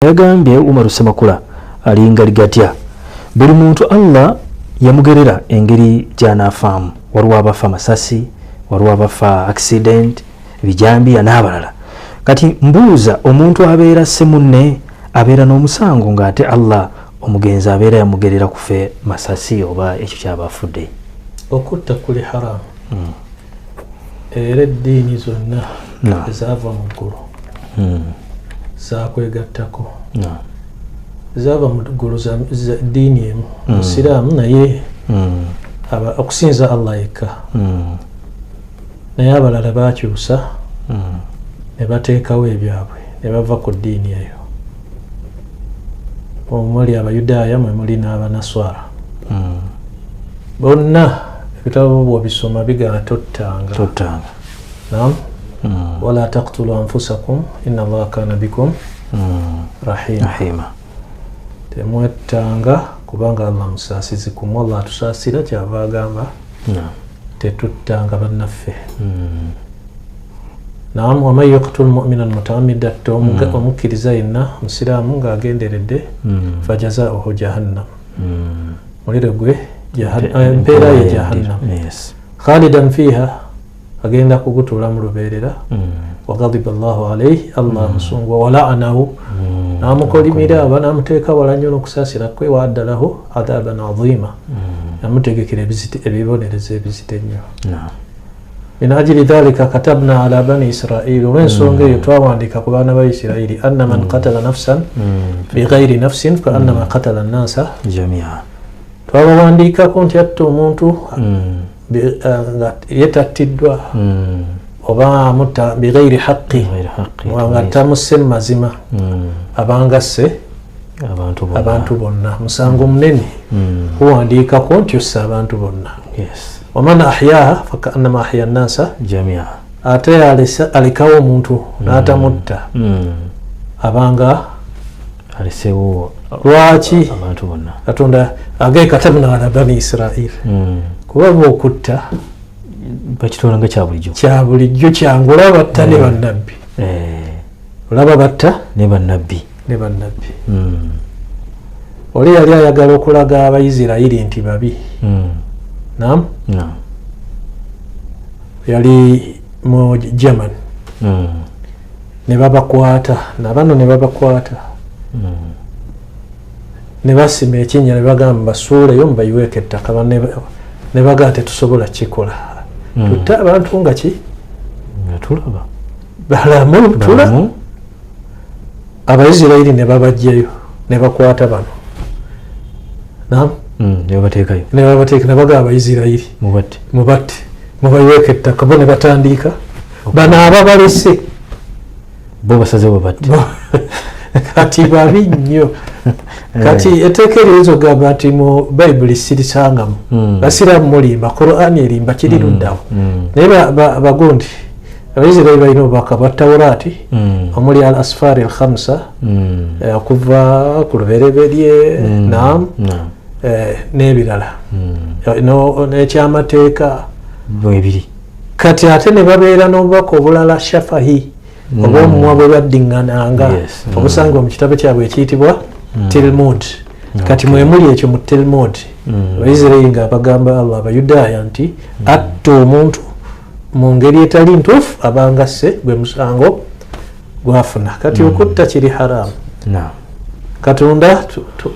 Yagambye Umaru Semakula alinga ligatya buli muntu Allah yamugerera engeri gy'anaafaamu. Waliwo abafa masasi, waliwo abafa accident, bijambiya n'abalala. Kati mbuuza, omuntu abeera se munne abeera n'omusango ng'ate Allah omugenzi abeera yamugerera kufe masasi oba ekyo kyaba afudde? Okutta kuli haramu. Era eddiini zonna ezaava mu ggulu zakwegattako. Zaava mu ggulu ddiini emu, musiraamu, naye okusinza Allah yekka. Naye abalala bakyusa ne bateekawo ebyabwe ne bava ku ddiini eyo, omuli Abayudaaya mwe muli n'Abanaswara. Bonna ebitabo bwobisoma bigamba tottanga. Tottanga. Nam. Wala taqtulu anfusakum inna Allaha kana bikum rahima. Rahima. Temwettanga kubanga Allah musaasizi kumwe. Allah atusaasira, kyava agamba tetuttanga bannaffe. Nam. Waman yaktul muminan mutaamida, omukkiriza yenna musiraamu ng'agenderedde, fajazauhu jahannam, muliro gwe empeera ye jahannam, khalidan fiha, agenda kugutuula mu lubeerera. Waghadiba Llahu alaihi, Allah musungwa, walaanahu, namukolimira aba namuteeka wala nnyo n'okusaasira kwe, waadda lahu adhaban adhima, yamutegekera ebibonerezo ebizito ennyo. Min ajili dhalika katabna ala bani Israili, olw'ensonga eyo twawandiika ku baana ba Isirairi, anna man qatala nafsan bighairi nafsin kaannama qatala nnasa jamia. Twabawandiikako nti atta omuntu nga ye tattiddwa oba amutta bighairi haqqi, Bighairi haqqi, nga tamusse mu mazima, abanga asse abantu bonna. Abantu bonna. Musango munene kuwandiikako nti ossa abantu bonna. Waman ahyaha fakaannama ahya nnasa jamia. Ate alekawo omuntu n'atamutta, abanga alesewo Lwaki? abantu bonna. Katonda agaye katabna ala bani Israil, kuba okutta bakitwala nga kya bulijjo. Kya bulijjo, kyangu. Olaba batta ne bannabbi. Olaba batta ne bannabbi. Ne bannabbi. Oli yali ayagala okulaga Abaisirairi nti babi. Nam. Yali mu German. Ne babakwata nabano, ne babakwata, ne basima ekinnya, ne bagamba basuuleyo mubayiweeko ettaka. Ne bagamba tetusobola kikola, tutte abantu nga ki nga tulaba balamu tula. Balamu. Abaisirairi ne babajjayo ne bakwata bano, nam. Ne babateekayo. Ne babateeka, ne bagamba Abaisirairi mubatte. Mubatte mubayiweeko ettaka. Bo ne batandika bano ababalese. Bo basazewo babatte. Kati babi nnyo. Kati etteeka eriyinza okugamba nti mu Bayibuli sirisangamu, basiraamu mulimba, Qurani erimba, kiri luddawo? Naye bagundi Abaisirairi balina obubaka bwa Tawuraati omuli al asfari al khamsa, okuva ku Lubereberye, nam, n'ebirala, n'ekyamateeka. Mwebiri. Kati ate ne babeera n'obubaka obulala shafahi, oba omumwa bwe baddiŋŋananga, obusangibwa mu kitabo kyabwe ekiyitibwa Tilmud. Kati mwemuli ekyo mu Tilmud, Abaisirairi nga bagamba Allah Abayudaaya nti atta omuntu mu ngeri etali ntuufu abanga sse, gwe musango gwafuna. Kati okutta kiri haramu. Katonda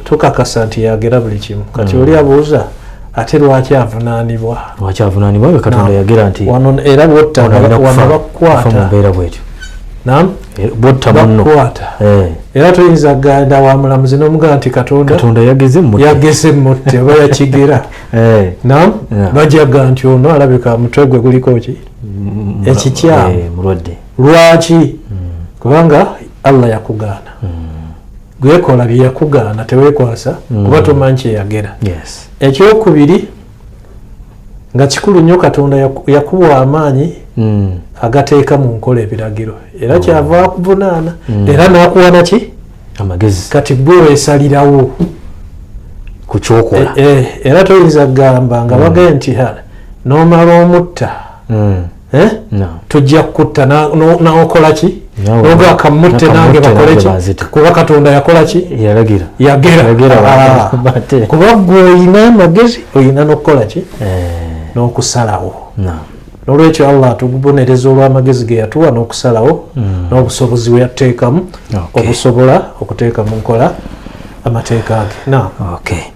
tukakasa nti yagera buli kimu. Kati oli abuuza ate lwaki avunaanibwa? Lwaki avunaanibwa nga Katonda yagira nti wano era bwotta ono alina wano kufa mu bakukwata. mbeera bwetyo. Nam. Bwotta munno. Bakukwata. Era toyinza kugenda wa mulamuzi n'omugamba nti Katonda Katonda yageze mutte. Yageze mutte oba yakigera. Nam. Bajaga nti ono alabika mutwe gwe guliko ki ekikyamu. Mulwadde. Lwaki? Kubanga Allah yakugaana. Gwekola bye yakugaana, teweekwasa kuba tomanyi kyeyagera. Ekyokubiri nga kikulu nnyo, Katonda yakuwa amaanyi agateeka mu nkola ebiragiro, era kyava akuvunaana, era n'akuwa naki? Amagezi. Kati gwe weesalirawo ku kyokola. Era toyinza kugamba nga bagaye nti ha n'omala omutta. Eh? Tujja kukutta n'okola ki? Noga kamutte nange bakole ki? Kuba Katonda yakola ki? Yagera. Kuba gwe oyina amagezi, oyina n'okukola ki? N'okusalawo. Nolwekyo Allah atubonereza olw'amagezi ge yatuwa n'okusalawo n'obusobozi bwe yatuteekamu obusobola okuteeka mu nkola amateeka ge.